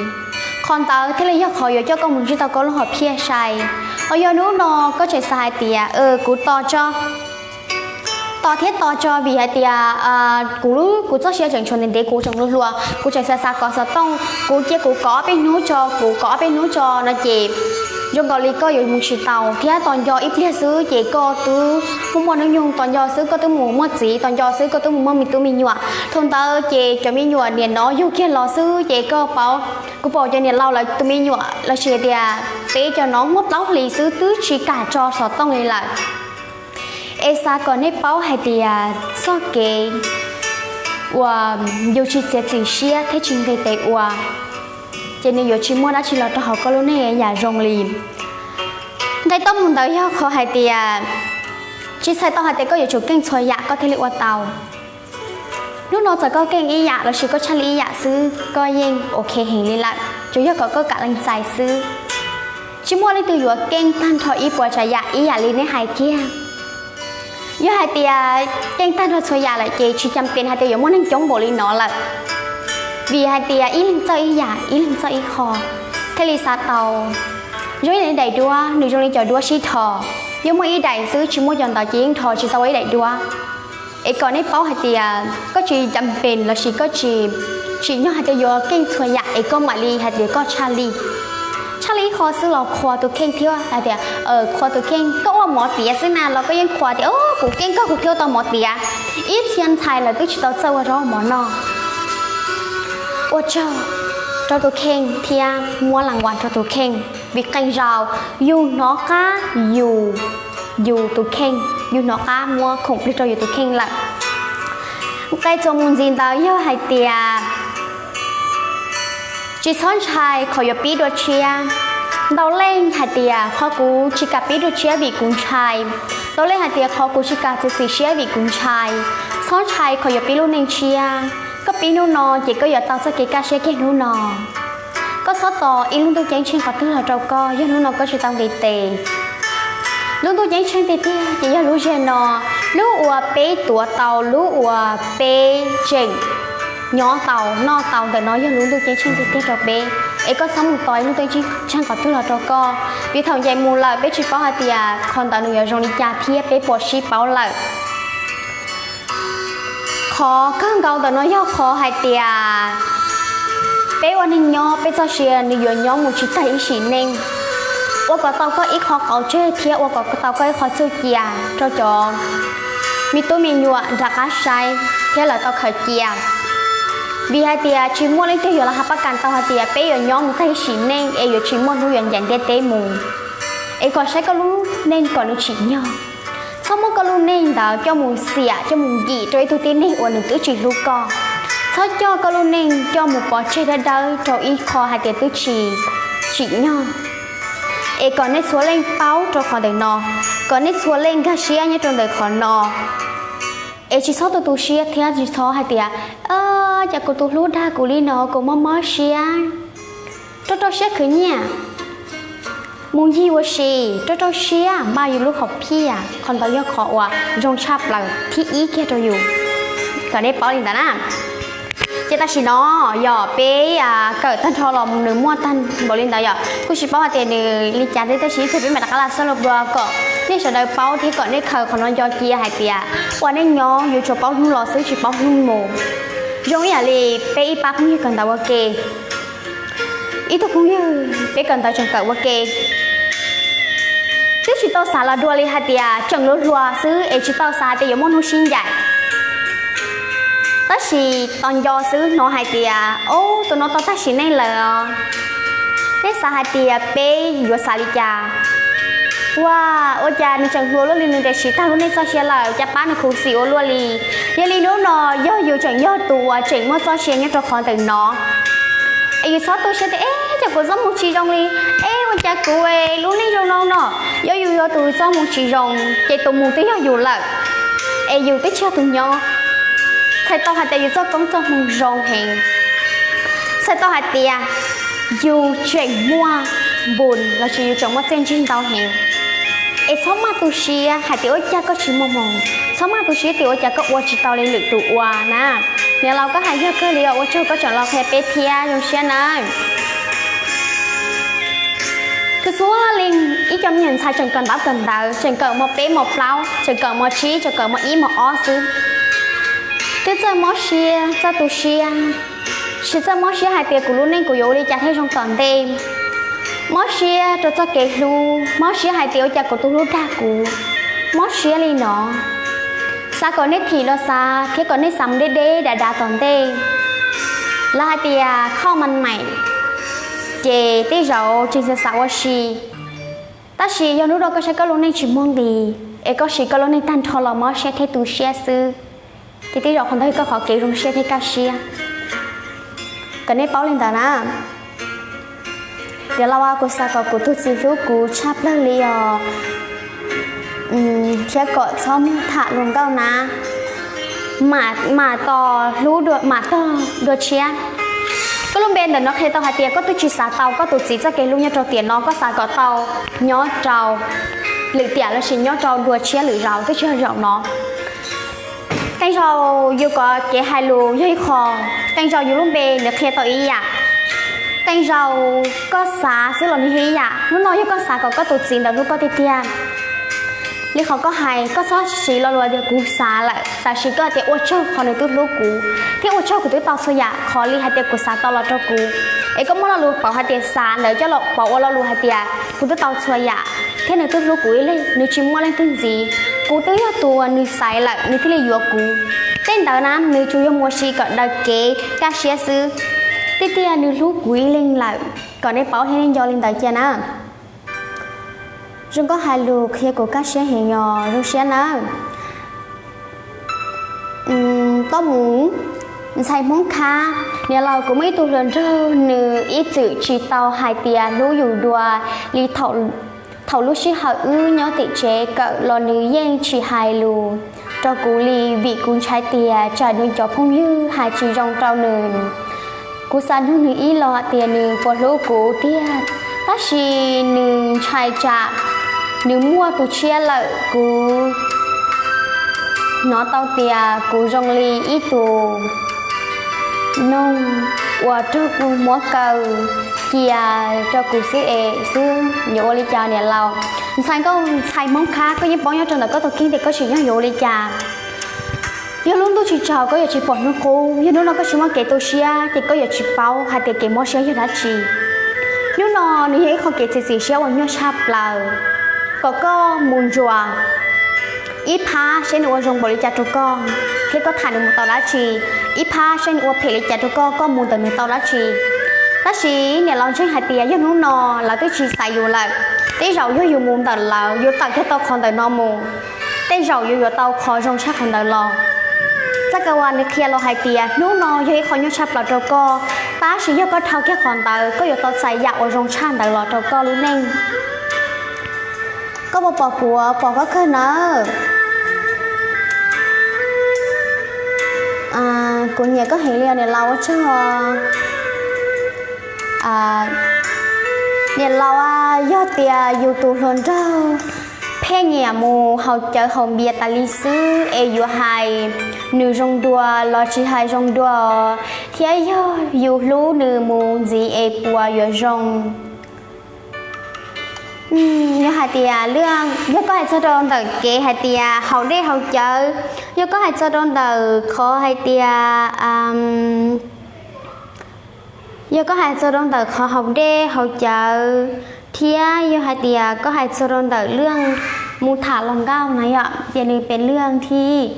Qhov ntawd thiaj li yog qhov yuav coj koj mus ntsib tau koj lub hom phiaj sai. Ho yog hnub no koj tseem xav hais tias, kuv tos tso, tos thiab tos tso, vim hais tias kuv, kuv txoj sia tseem tshuav ntev ntev, kuv tseem hluas hluas, kuv tseem xav xav kov xov tooj, kuv cia kuv kov ob peb hnub tso, kuv kov ob peb hnub tso no ces zoo nkaus li koj yuav mus tsis tau thiab. Tos nco ib pliag xwb ces koj twb muaj muaj hnub nyoog, tos nco xwb koj twb mus muaj txiv, tos nco xwb koj twb mus muaj me tub me nyuam. Thaum ntawd ces cov me nyuam niam no yug kiag los xwb ces koj paub, kuv pom cov niam laus lawv tus me nyuam lossis tias peb cov no muaj plaub hlis xwb twb tsis kam tso xov tooj li lawm. Es xav kom nej paub hais tias txoj kev uas yus tsis txiav txim siab thiab tsis nqis tes ua, ces nws yuav tsis muaj dab tsi los rau hauv koj lub neej yam zoo li. Nqe toj mus ntawd yog qhov hais tias, tsis txhais tau hais tias koj yuav tsum keej txhua yam koj thiaj li ua tau. Hnub no txawm koj keej ib yam lossis koj tshaj li ib yam xwb, koj yeej ok heev li lawm, tsuas yog kom koj kam lees txais xwb. Tsis muaj leej twg yuav keej tag nrho ib puas tsav yam ib yam li nej hais kiag. Yog hais tias keej tag nrho txhua yam lawm ces tsis cam pees hais tias yuav muaj neeg coob npaum li no lawm. Vim hais tias ib leeg txawj ib yam, ib leeg txawj ib qho, thiaj li xav tau. Zoo ib yam li daim duab, nws zoo li cov duab sib dhos, yog muaj ib daim xwb tsis muaj cov ntawd ces yeej dhos tsis tau ua ib daim duab. Es kom nej paub hais tias koj tsis cam pees lossis koj tsis tsim nyog hais tias yuav keej txhua yam es koj mam li hais tias koj tshaj lij. Tshaj lij ib qho xwb los qhuas tus kheej thiab hais tias, qhuas tus kheej, koj ua mov tiav xwb na los koj yeej qhuas tias, kuv keej kawg kuv thiaj ua tau mov tiav. Ib txhia ntxhais lawv twb tsis tau txawj ua zaub mov noj. Ua tsaug rau tus kheej thiab muab las vas rau tus kheej, vim qee zaus yus hnov qab yus, yus tus kheej, yus hnov qab muab khoom plig rau yus tus kheej lawm. Nqe txuas mus ntxiv ntawd yog hais tias, tsis txhob ntshai qhov yuav pib dua tshiab. Ntau leej hais tias qhov kuv tsis kam pib dua tshiab vim kuv ntshai. Ntau leej hais tias qhov kuv tsis kam txiav txim siab vim kuv ntshai. Txhob ntshai qhov yuav pib lub neej tshiab. Koj pib hnub no ces koj yuav tau txoj kev kaj siab kiag hnub no. Koj txhob tos ib lub ntuj ceeb tsheej qhov twg los rau koj yog hnub no koj tsis tau nqis tes. Lub ntuj ceeb tsheej tiag tiag ces yog lub zag no, lub uas peb tuav tau, lub uas peb tseem nyob tau noj tau ntawm no yog lub ntuj ceeb tsheej tiag tiag rau peb. Es koj txhob mus tos ib lub ntuj ceeb tsheej qhov twg los rau koj, vim thaum ncaim mus lawm peb tsis paub hais tias qhov ntawd nws yuav zoo li cas thiab peb puas sib paub lawm. Qhov kawg nkaus ntawm no yog qhov hais tias peb ua neeg nyob peb txoj sia nws yuav nyob mus tsis tag ib sim neej. Ua kom tau koj ib qho qauv tseg thiab ua kom tau koj ib qho txuj cia rau cov me tub me nyuam nram qab saib thiab lawv tau khaws cia. Vim hais tias tsis muaj leej twg yuav los hais pab kas tau hais tias peb yuav nyob mus tag ib sim neej es yuav tsis muaj hnub yuav ncaim ntiaj teb mus. Es kom saib koj lub neej kom nws tsim nyog. Txhob muab koj lub neej ntawd coj mus xiam coj mus nkim rau ib tug tib neeg uas nws twb tsis hlub koj. Txhob coj koj lub neej coj mus pov tseg dawb dawb rau ib qho hais tias twb tsis tsim nyog. Es kom nej txhua leej paub rau qhov ntawm no, kom nej txhua leej nkag siab nyob rau ntawm qhov no. Es tsis txhob tu tu siab thiab tsis txhob hais tias, cas kuv tus hlub dag kuv li no kuv mob mob siab. Rau rau siab khwv nyiaj, mus ncig ua si, rau rau siab npaj yus lub hom phiaj, qhov ntawd yog qhov uas zoo tshaj plaws thib ib kiag rau yus, kom nej paub li ntawd na. Ces tam sim no yog peb kawm tag nrho los nws muaj tag npaum li ntawd yom, kuj tsis paub hais tias nws li cas thiab, tab sis ib txhia peb mam rov qab los xab lus dua kom nej sawv daws paub thiab kom nej khaws qhov no nco cia hais tias ua neej nyob yus tsuas paub hnub los xwb tsis paub hnub mus. Zoo ib yam li peb ib pab phooj ywg kawm ntawv ua ke, ib tug phooj ywg peb kawm ntawv tseem kawm ua ke, twb tsis tau xav los dua li hais tias tseem hluas hluas xwb es tsis tau xav hais tias yuav muaj hnub sib ncaim. Tab sis tos nco xwb hnov hais tias, o, tus no tau tag sim neej lawm os. Nej xav hais tias peb yuav xav li cas? Ua, ua cas nws tseem hluas luaj li, nws tiam sis tag lub neej txoj sia lawm, cas pab nws khuv xim ua luaj li. Yog li hnub no yog yus tseem yog tus uas tseem muaj txoj sia nyob rau qhov ntawm no, es yus txhob tu siab tias, e, cas kuv txoj hmoo tsis zoo li, e, ua cas kuv lub neej zoo no no. Yog yus yog tus txoj hmoo tsis zoo ces tus mus twb yog yus lawm, es yus twb tsis yog tus nyob. Txhais tau hais tias yus txoj koob txoj hmoo zoo heev, txhais tau hais tias yus tseem muaj npun lossis yus tseem muaj txiaj ntsig ntau heev. Es txhob maj tu siab hais tias ua cas koj tsis muaj hmoo, txhob maj tu siab tias ua cas koj ua tsis tau li lwm tus ua na. Niam laus, koj hais yog kawg li os, ua tsaug koj tseem los qhia peb thiab, zoo siab nawb. Txhua txhua leej ib co me nyuam ntxhais tseem kawm ntaub kawm ntawv, tseem kawm mos peb mos plaub, tseem kawm mos tsib, tseem kawm mos ib mos ob xwb, twb txawj mob siab txawj tu siab, tsis txawj mob siab hais tias kuv lub neej kuv yuav ua li cas thiaj zoo tom ntej, mob siab rau txoj kev hlub, mob siab hais tias ua cas kuv tus hlub dag kuv, mob siab li no. Xav kom nej thim los xav thiab kom nej xav mus deb deb dav dav tom ntej. Lawv hais tias khauj mas maim, ces tej zaum tseem xav xav ua si. Tab sis yog hnub no koj saib koj lub neej tsis muaj nqis, es koj siv koj lub neej tag nrho los mob siab thiab tu siab xwb, ces tej zaum qhov ntawd yog koj qhov kev zoo siab thiab kaj siab. Kom nej paub li ntawd na. Tiam los kuv xav kom kuv tus txiv hlub kuv tshaj plawg li os, thiab kom txhob muab tham luag nkauj na, mam tos hlub dua mam tog dua tshiab. Koj lub npe ntawm no qhia tau hais tias koj twb tsis xav tau koj tus txiv txoj kev hlub nyob rau tiam no, koj xav kom tau nyob rau lwm tiam lossis nyob rau dua tshiab lwm zaus twb tsis yog zaum no. Qee zaus yus kom kev hais lus yog ib qho, qee zaus yus lub npe nws qhia tau ib yam, qee zaus koj xav xwb los nws yog ib yam. Hnub no yog koj xav kom koj tus txiv ntawd hlub koj tiag tiag li qhov koj hais, koj txhob siv lo lus tias kuv xav lawm, tab sis koj hais tias ua tsaug qhov nws twb hlub kuv thiab ua tsaug kuv twb tau txhua yam, qhov li hais tias kuv xav tau los rau kuv. Es koj muab lo lus pauv hais tias xav ntawd coj los pauv ua lo lus hais tias kuv twb tau txhua yam thiab nws twb hlub kuv ib leeg, nws tsis muaj leej twg ntxiv. Kuv twb yog tus uas nws xaiv lawm nws thiaj li yuav kuv. Tej ntawd na nws tsuas yog mus ua si kom daws kev kaj siab xwb, tiag tiag nws hlub kuv ib leeg lawm. Kom nej paub thiab nej nco li ntawd cia na. Zoo nkauj hais lus qhia kuv kaj siab heev, yog zoo siab nawb. Toj mus, ntxhais Hmoob Khab, niam laus kuv muaj ib tug hluas nraug, nws ib txwm tsis tau hais tias hlub yus dua li. Thaum lub sij hawm wb nyob tim tsev kawm los nws yeej tsis hais lus rau kuv li, vim kuv ntshai tias tsam nws cov phooj ywg hais tsis zoo rau nws. Kuv xav nug nws ib los tias nws puas hlub kuv tiag, tab sis nws ntshai tsam nws muaj tus tshiab lawm. Kuv hnov tau tias kuv zoo li ib tus noog uas raug kuv muab kaw cia rau kuv xwb es xwb yuav ua li cas niam laus? Ntxhais nkauj ntxhais Hmoob Khab, koj yeej paub nyob rau ntawm koj tus kheej tias koj tsim nyog yuav ua li cas. Yog lub ntuj tsis tsaug koj yuav tsis pom hnub qub, yog hnub no koj tsis muaj kev tu siab ces koj yuav tsis paub hais tias kev mob siab yog dab tsi. Hnub no nws yog ib qho kev txiav txim siab uas nyuaj tshaj plaws, kom koj mus ntsuas ib phab saib nws ua zoo npaum li cas rau koj thiab koj tham nws mus tau dab tsi, ib phab saib nws ua phem li cas rau koj, koj mus ntawm nws tau dab tsi. Tab sis niam laus ntseeg hais tias yog hnub no lawv twb tsis xaiv yus lawm, tej zaum yog yus mus ntawm lawv, yus tawm kiag tau qhov ntawm no mus, tej zaum yus yuav tau qhov zoo tshaj qhov ntawd los. Txoj kev uas nws qhia los hais tias hnub no yog ib qho nyuaj tshaj plaws rau koj, tab sis yog koj dhau kiag qhov ntawd koj yuav tau txais yam uas zoo tshaj ntawd los rau koj lub neej. Koj puas pom kuv? Pom koj kawg nawb. Kuv nyiam koj heev li os niam laus, ua tsaug. Niam laus, yog tias yus tus hluas nraug pheej nyiam mus haus cawv haus npias tas li xwb es yuav hais nws zoo dua los tsis hais zoo dua, thiab yog yus hlub nws mus ntxiv es puas yuav zoo? Yog hais tias, yog koj hais txog rau ntawm kev hais tias haus dej haus cawv, yog koj hais txog rau ntawm qhov hais tias, yog koj hais txog rau ntawm qhov haus dej haus cawv, thiab yog hais tias koj hais txog rau ntawm lub mus tham hluas nkauj na yom, ces nws pem lub thib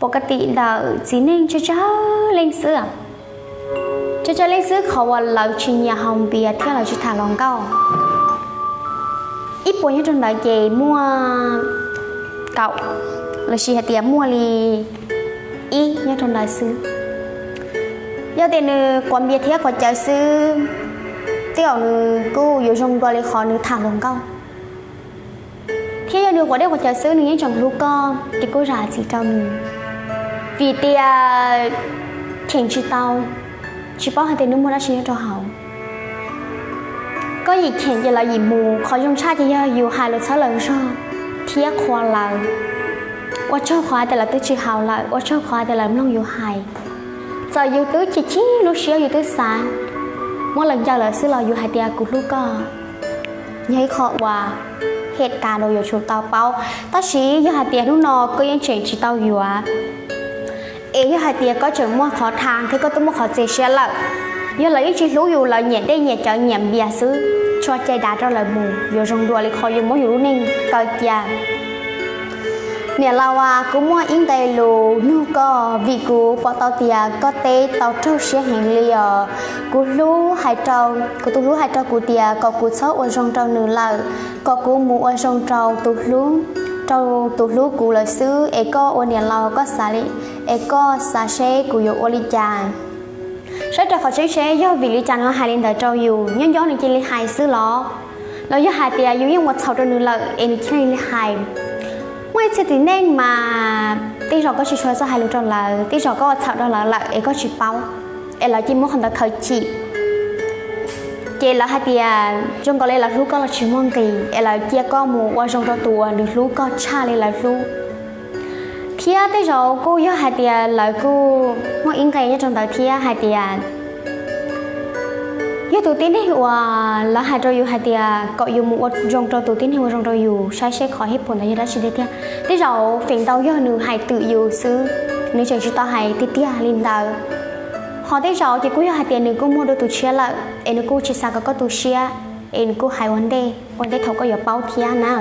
pov ka tim ntawm txiv neej tsawg tsawg leej xwb. Tsawg tsawg leej xwb qhov uas lawv tsis nyiam haus npias thiab lawv tsis tham hluas nkauj. Ib puas nyob rau ntawd ces muaj kaum, los sis hais tias muaj li ib nyob rau ntawd xwb. Yog tias nws quav npias thiab quav cawv xwb, tej zaum nws kuj yuav zoo dua li qhov nws tham hluas nkauj. Thiab yog nws quav dej quav cawv xwb nws yeej tseem hlub koj ces kuj zam txim rau nws, vim tias cheem tsis tau, tsis paub hais tias nws muaj dab tsi nyob rau hauv. Koj yim cheem ces lawv yim mus, qhov zoo tshaj ces yog yus hais lus txhawb lawv zog thiab qhuas lawv. Ua tsaug qhov hais tias lawv twb tsis haus lawm, ua tsaug qhov hais tias lawv mloog yus hais. Txawm yus twb chim chim lub siab, yus twb xav muab lawv ncaws lawm xwb los yus hais tias kuv hlub koj, yog ib qho uas het kas rau yuav tsum tau paub. Tab sis yog hais tias hnub no koj yeej tseem tsis tau yuav, es yog hais tias koj tseem muaj qhov tham thiab koj twb muaj qhov txias siab lawm, yog lawv yeej tsis hlub yus, lawv nyiam dej nyiam cawv nyiam npias xwb, tso cai dav rau lawv mus, yuav zoo dua li qhov yus muab yus lub neej kaw cia. Niam laus, kuv muaj ib nqe lus nug koj, vim kuv pom tau tias koj teb tau raug siab heev li os. Kuv hlub hais rau, kuv tus hlub hais rau kuv tias kom kuv txhob ua zoo rau nws lawm, kom kuv mus ua zoo rau tus hlub, rau tus hlub kuv lawm xwb, es koj ua niam laus koj xav li, es koj xav seb kuv yuav ua li cas? Saib rau qhov tseeb seb yog vim li cas nws hais li ntawd rau yus, nyob nco nws cia li hais xwb los? Los yog hais tias yus yeej ua txhaum rau nws lawm es nws thiaj li hais? Muaj ib txhia txiv neej mas tej zaum koj tsis tshua txawj hais lus rau lawv, tej zaum koj ua txhaum rau lawv lawm es koj tsis paub, es lawv cia muab qhov ntawd khaws chim, ces lawv hais tias zoo nkaus li lawv hlub koj los tsis muaj nqis, es lawv cia koj mus ua zoo rau tus uas nws hlub koj tshaj li lawv hlub. Thiab tej zaum kuj yog hais tias lawv kuj muaj ib nqe nyob rau ntawd thiab hais tias yog tus tib neeg uas lawv hais rau yus hais tias kom yus mus ua zoo rau tus tib neeg ua zoo rau yus, saib seb qhov hej pum ntawd yog dab tsi tiag tiag. Tej zaum feem ntau yog nws hais twm yus xwb, nws tseem tsis tau hais tiag tiag li ntawd. Ho tej zaum ces kuj yog hais tias nws kuj muaj dua tus tshiab lawm es nws kuj tsis xav kom koj tu siab, es nws kuj hais ua ntej, ua ntej thaum koj yuav paub thiab na.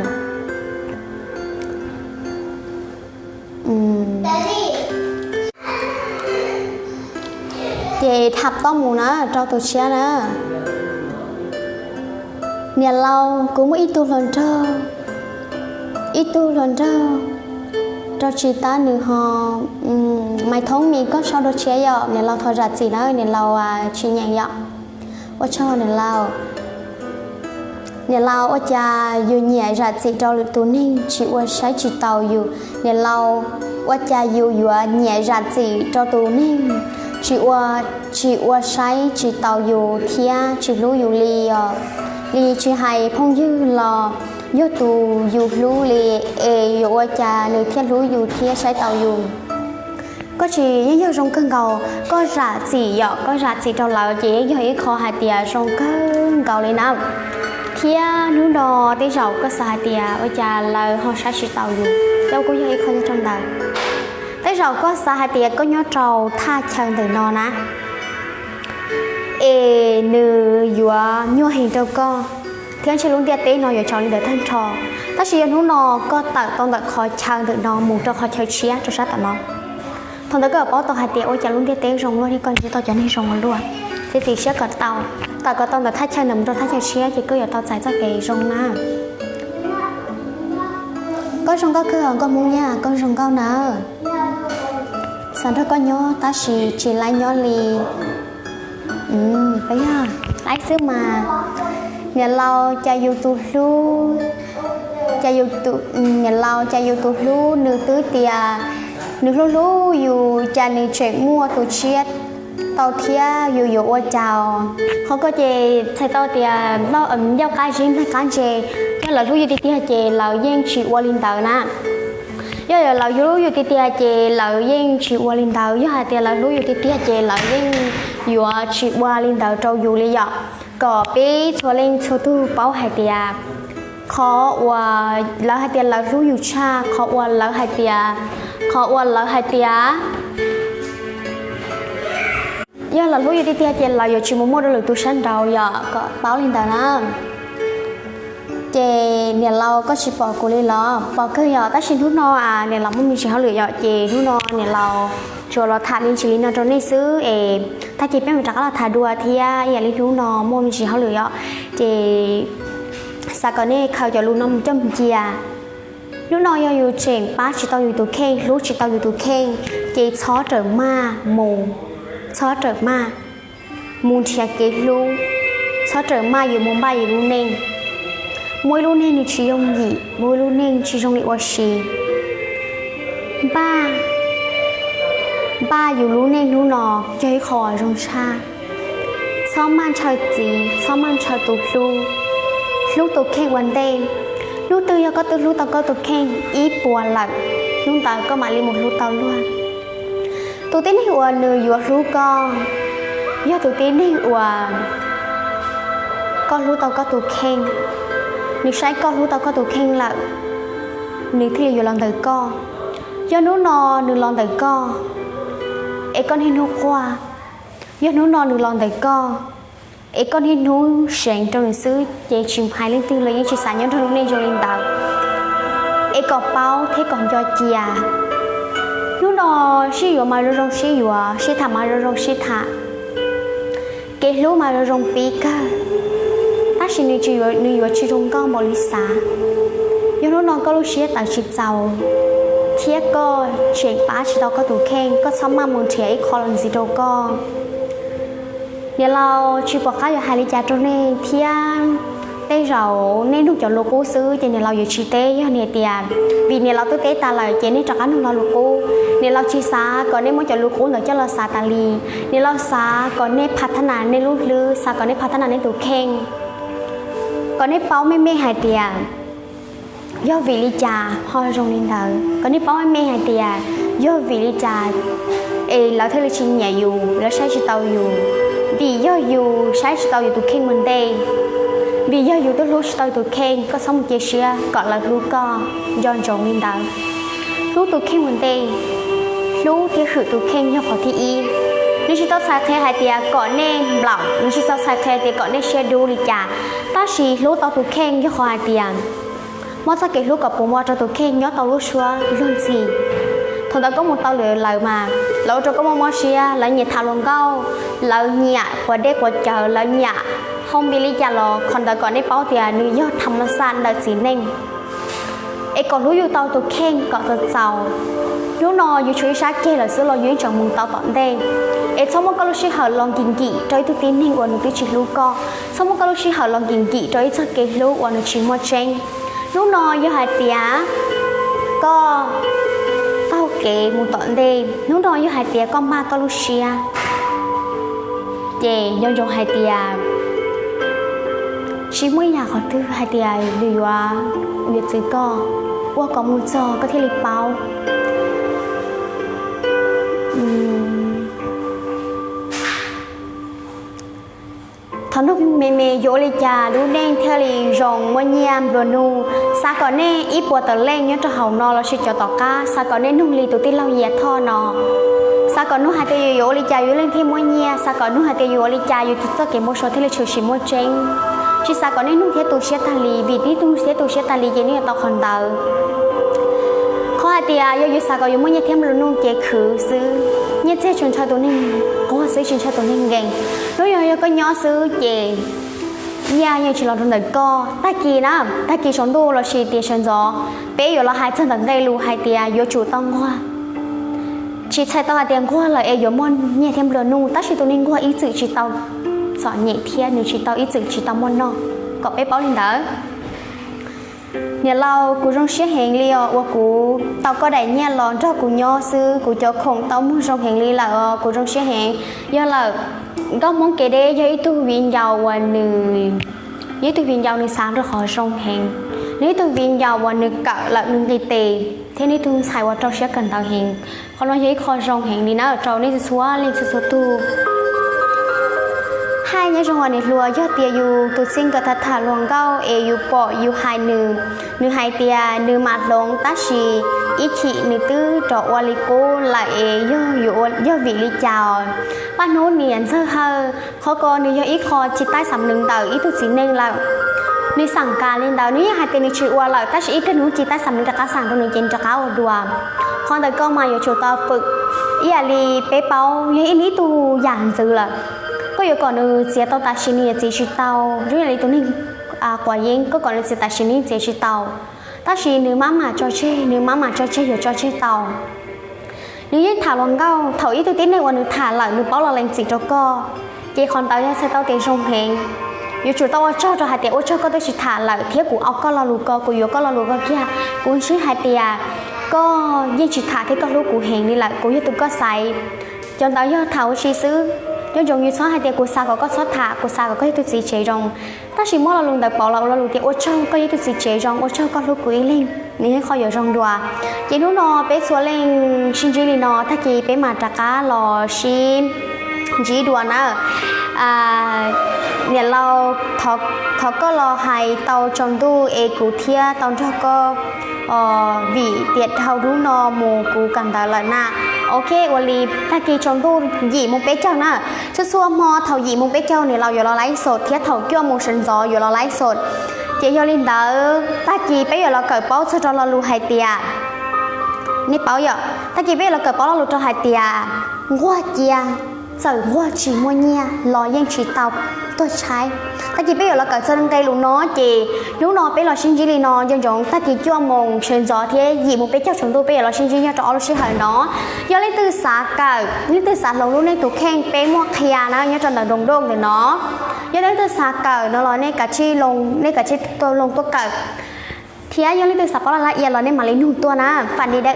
Ces tham tob mus na rau tus tshiab na. Niam laus, kuv muaj ib tug hluas nraug, ib tug hluas nraug rau tsis tab nws ho, Maiv Thoob Mis, koj sau dua tshiab yom, niam laus thov zam txim na, niam laus tsis nyeem yom. Ua tsaug niam laus. Niam laus, ua cas yus nyiam zam txim rau lwm tus neeg tsis ua saib tsis taus yus? Niam laus, ua cas yus yuav nyiam zam txim rau tus neeg tsis ua, tsis ua saib tsis taus yus thiab tsis hlub yus li os? Li tsis hais phooj ywg los yog tus yus hlub li, es yuav ua cas nws thiaj hlub yus thiab saib taus yus? Koj tsis yeej yog zoo kawg nkaus, koj zam txim yom, koj zam txim rau lawv ces yeej yog ib qho hais tias zoo kawg nkaus li na. Thiab hnub no tej zaum koj xav hais tias ua cas lawv ho saib tsis taus yus, los kuj yog ib qho nyob rau ntawd. Tej zaum koj xav hais tias koj nyob rau thaj chaw ntawm no na, es nws yuav nyuaj heev rau koj, thiab ntshe lub ntiaj teb no yuav tsaus li ntawd tag nrho. Tab sis yog hnub no koj tawm tau ntawm qhov chaw ntawm no mus rau qhov chaw tshiab rau sab tom no, thaum ntawd koj yuav paub tau hais tias ua cas lub ntiaj teb zoo luaj thiab koj ntsib tau cov neeg zoo ua luaj. Txiav txim siab kom tau, tawm kom tau ntawm thaj chaw ntawd mus rau thaj chaw tshiab ces koj yuav tau txais txoj kev zoo na. Koj zoo nkauj kawg os nkauj Hmoob Yaj, koj zoo nkauj nawb. Xav nrog koj nyob tab sis tsis laib nyob li. Peb yog laib xwb mas. Niam laus, cas yus tus hlub Cas yus tus, niam laus, cas yus tus hlub nws twb tias nws hlub hlub yus, cas nws tseem muaj tus tshiab tau thiab, yus yuav ua cas? Qhov ko ces txhais tau tias ncauj qab zib nplaig qab ntse. Yog lawv hlub yus tiag tiag ces lawv yeej tsis ua li ntawd na. Yog lawv hlub yus tiag tiag ces lawv yeej tsis ua li ntawd. Yog hais tias lawv hlub yus tiag tiag ces lawv yeej yuav tsis ua li ntawd rau yus li yom. Kom peb txhua leej txhua tug paub hais tias qhov uas lawv hais tias lawv hlub yus tshaj qhov uas lawv hais tias, qhov uas lawv hais tias yog lawv hlub yus tiag tiag ces lawv yuav tsis mus muaj dua lwm tus sab nraud yom, kom paub li ntawd na. Ces niam laus, koj tsis pom kuv li los? Pom kawg yom, tab sis hnub no niam laus muaj me ntsis hauj lwm yom, ces hnub no niam laus tsuas los tham me ntsis li no rau nej xwb es tag kis peb mam rov qab los tham dua thiab. Ib yam li hnub no muaj me ntsis hauj lwm yom, ces xav kom nej khaws cov lus no mus coj mus cia. Hnub no yog yus tseem pab tsis tau yus tus kheej, hlub tsis tau yus tus kheej, ces txhob rawm maj mus, txhob rawm maj mus nrhiav kev hlub, txhob rawm maj yuav mus npaj yus lub neej. Muaj ib lub neej nws tsis yooj yim, muaj ib lub neej tsis zoo li ua si. Npaj, npaj yus lub neej hnub no yog ib qho zoo tshaj. Txhob maj ntshaw txiv, txhob maj ntshaw tus hlub, hlub tus kheej ua ntej. Hnub twg yog koj twb hlub tau koj tus kheej ib puas lawm, hnub ntawd koj mam li mus hlub tau luag. Tus tib neeg uas nws yuav hlub koj yog tus tib neeg uas koj hlub tau koj tus kheej. Nws saib koj hlub tau koj tus kheej lawm, nws thiaj li yuav los ntawm koj. Yog hnub no nws los ntawm koj es koj niaj hnub quaj, yog hnub no nws los ntawm koj es koj niaj hnub seev rau nws xwb, ces tsis hais leej twg los yeej tsis xav nyob nrog lub neej zoo li ntawd. Es kom paub thiab kom nco cia, hnub no sib yuav mas zoo zoo sib yuav, sib tham mas zoo zoo sib tham, kev hlub mas zoo zoo pib kawg, tab sis nws tsis yuav, nws yuav tsis zoo nkauj npaum li xav. Yog hnub no koj lub siab tawv tsis txaus thiab koj tseem pab tsis tau koj tus kheej, koj txhob maj mus nrhiav ib qho los ntxiv rau koj. Niam laus tsis pom qab yuav hais li cas rau nej thiab. Tej zaum nej nug cov lus qub xwb ces niam laus yuav tsis teb. Yog hais tias vim niam laus twb teb tas lawm ces nej rov qab nug lo lus qub. Niam laus tsis xav kom nej muab cov lus qub ntawd coj los xav tas li. Niam laus xav kom nej phav thab nas nej lub hlwb, xav kom nej phav thab nas nej tus kheej, kom nej paub meej meej hais tias yog vim li cas ho zoo li ntawd, kom nej paub meej meej hais tias yog vim li cas es lawv thiaj li tsis nyiam yus, lawv saib tsis tau yus. Vim yog yus saib tsis tau yus tus kheej mus ntej, vim yog yus twb hlub tsis tau yus tus kheej. Koj txhob mus cia siab kom lawv hlub koj nco ntsoov li ntawd. Hlub tus kheej mus ntej, hlub thiab hwm tus kheej yog qhov thib ib. Nws tsis tau txhais qhia hais tias kom nej nplaum, nws tsis tau txhais qhia tias kom nej siab dub li cas, tab sis hlub tau tus kheej yog qhov hais tias muab txoj kev hlub kom puv npo rau tus kheej nyob tau lub suab luag ntxhi. Thaum ntawd koj mus tau lwm lawv mas lawv ua rau koj mob mob siab, lawv nyiam tham luag nkauj, lawv nyiam quav dej quav cawv, lawv nyiam hau npi li cas los qhov ntawd kom nej paub tias nws yog tham mas xaj ntawm txiv neej. Es kom hlub yus tau tus kheej kom txaus txaus. Hnub no yus tshuav ib sab ceg lawm xwb los yus yeej tseem mus tau tom ntej. Es txhob muab koj lub sij hawm los nkim nkim rau ib tug tib neeg uas nws twb tsis hlub koj. Txhob muab koj lub sij hawm los nkim nkim rau ib txoj kev hlub uas nws tsis muaj tseeb. Hnub no yog hais tias koj taug kev mus tom ntej, hnub no yog hais tias koj npaj koj lub siab, ces nco ntsoov hais tias tsis muaj ib yam qhov twg hais tias nws yuav yuav txwv koj, ua kom mus txog koj thiaj li paub. Thov nug me me, yuav ua li cas lub neej thiaj li zoo muaj nyiaj nplua nuj? Xav kom nej ib puas tawm leej nyob rau hauv no lossis cov tom qab, xav kom nej nug li tus tij laug Yias Thoj no. Xav kom nug hais tias yus yuav ua li cas yus lub neej thiaj muaj nyiaj, xav kom nug hais tias yus ua li cas yus txoj kev npau suav thiaj li tshwm sim muaj tseeb. Tsis xav kom nej nug thiab tu siab tag li, vim nej nug thiab tu siab tag li ces nej yuav tau qhov ntawd. Qhov hais tias yog yus xav kom yus muaj nyiaj thiab nplua nuj ces khwv xwb, nyiaj txiag tsuas ntshaw tus neeg nquag xwb tsis ntshaw tus neeg nkees. Hnub no yog koj nyob xwb ces nyiaj yeej tsis los rau ntawm koj. Tag kis na, tag kis saum ntuj lossis tias sawv ntxov, peb yuav los hais txog ntawm nqe lus hais tias yuav tsum tau nquag. Tsis txhais tau hais tias nquag lawm es yuav muaj nyiaj thiab nplua nuj, tab sis tus neeg nquag ib txwm tsis tau txom nyem thiab nws tsis tau, ib txwm tsis tau muaj noj, kom peb paub li ntawd. Niam laus, kuv zoo siab heev li os uas kuv tau koj daim nyiaj los nrog kuv nyob xwb, kuv cov khoom tau muag zoo heev li lawm os, kuv zoo siab heev. Yog lawm, nkauj Hmoob kev deb yog ib tug viv ncaus uas nws, yog ib tug viv ncaus nws xav rau qhov zoo heev, nws ib tug viv ncaus uas nws kawm lawm nws nqis tes thiab nws ib tug ntxhais uas rau siab kawm ntawv heev. Qhov no yog ib qho zoo heev li na rau nej txhua leej txhua txhua tug. Hais nyob zoo os niam hluas, yog tias yus tus txij nkawm tham tham hluas nkauj es yus pom yus hais nws, nws hais tias nws mam hloov tab sis ib chim nws twb rov ua li qub lawm es yog yuav ua, yog vim li cas? Paj hnub niam ntxawg Hawj, qhov ko nws yog ib qho tsis taij xam nws ntawm ib tug txiv neej lawm. Nws xav kam li ntawd, nws yeej hais tias nws tsis ua lawm tab sis ib pliag nws tsis taij xam nws rov qab xav rau nws ces nws rov qab ua dua. Qhov ntawm koj mas yuav tsum tau fwm. Ib yam li peb paub yog ib, ib tug yam ntxwv lawm, koj yuav kom nws txiav tau tam sim nws yeej txiav tsis tau. Zoo yam li tus neeg quav yeeb, koj kom nws txiav tam sim nws yeej txiav tsis tau, tab sis nws maj mam tso tseg, nws maj mam tso tseg yuav tso tseg tau. Nws yeej tham hluas nkauj, thaum ib tug tib neeg uas nws tham lawm nws paub los lees txim rau koj, ces qhov ntawd yog txhais tau tias zoo heev. Yuav tsum tau ua tsaug rau hais tias ua tsaug koj twb tsis tham lawm thiab kuv au koj lo lus ko, kuv yuav koj lo lus ko kiag. Kuv ntsib hais tias koj yeej tsis tham thiab koj hlub kuv heev li lawm, kuv yog tus koj xaiv. Cov ntawd yog tham ua si xwb, nco ntsoov yus txhob hais tias kuv xav kom koj txhob tham, kuv xav kom koj yog tus txiv tsev zoo. Tab sis muab lo lus ntawd pauv los ua lo lus tias ua tsaug koj yog tus txiv tsev zoo, ua tsaug koj hlub kuv ib leeg, nws yog qhov yuav zoo dua. Ces hnub no peb txhua leej sib ntsib li no, tag kis peb mam rov qab los sib ntsib dua na. Niam laus, thov koj los hais tau tsaus ntuj es kuv thiaj tau nrog koj, vim tias dhau hnub no mus kuv kawm ntawv lawm na. Ok, ua li tag kis tsaus ntuj yim mus peb caug na. Txhua txhua hmo thaum yim mus peb caug niam laus yuav los laiv xom thiab thaum cuaj mus sawv ntxov yuav los laiv xom. Ces yog li ntawd tag kis peb yuav los kawm paub txog rau lo lus hais tias, nej paub yom, tag kis peb yuav los kawm paub lo lus rau hais tias nquag cia, txawm nquag tsis muaj nyiaj los yeej tsis tau tuag tshaib. Tag kis peb yuav los kawm txog nqe lus no ces hnub no peb los sib ntsib li no, nco ntsoov tag kis cuaj moos sawv ntxov thiab yim moos peb caug tsaus ntuj peb yuav los sib ntsib nyob rau ob lub sij hawm no. Yog leej twg xav kawm, leej twg xav hloov lub neej tus kheej peb muaj qhia na nyob rau ntawm nroog doj ntawm no. Yog leej twg xav kawm no los nej kav tsij, nej kav tsij tuaj loog tuaj kawm. Thiab yog leej twg xav paub laj laj ia los nej mam li nug tuaj na. Fam li dab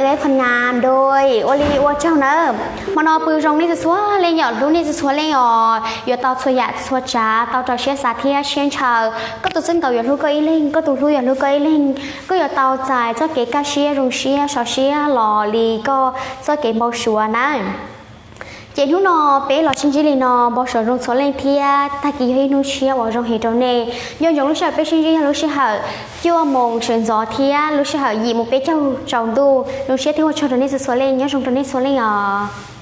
ua li ua tsaug nawb. Hmo no pw zoo nej txhua txhua leej yom, hlub nej txhua txhua leej os, yuav tau txhua yam txhua tsav, tau rau siab xav thiab siab ntshaw. Koj tus txij nkawm yuav hlub koj ib leeg, koj tus hlub yuav hlub koj ib leeg. Koj yuav tau txais txoj kev kaj siab zoo siab sov siab los li koj txoj kev npau suav na. Ces hnub no peb los sib ntsib li no, npau suav zoo txhua leej thiab tag kis yog ib hnub tshiab uas zoo heev rau nej. Nco ntsoov lub sij hawm peb sib ntsib yog lub sij hawm cuaj moos sawv ntxov thiab lub sij hawm yim moos peb caug tsaus ntuj. Zoo siab thiab ua tsaug rau nej txhua txhua leej, nyob zoo rau nej txhua leej os.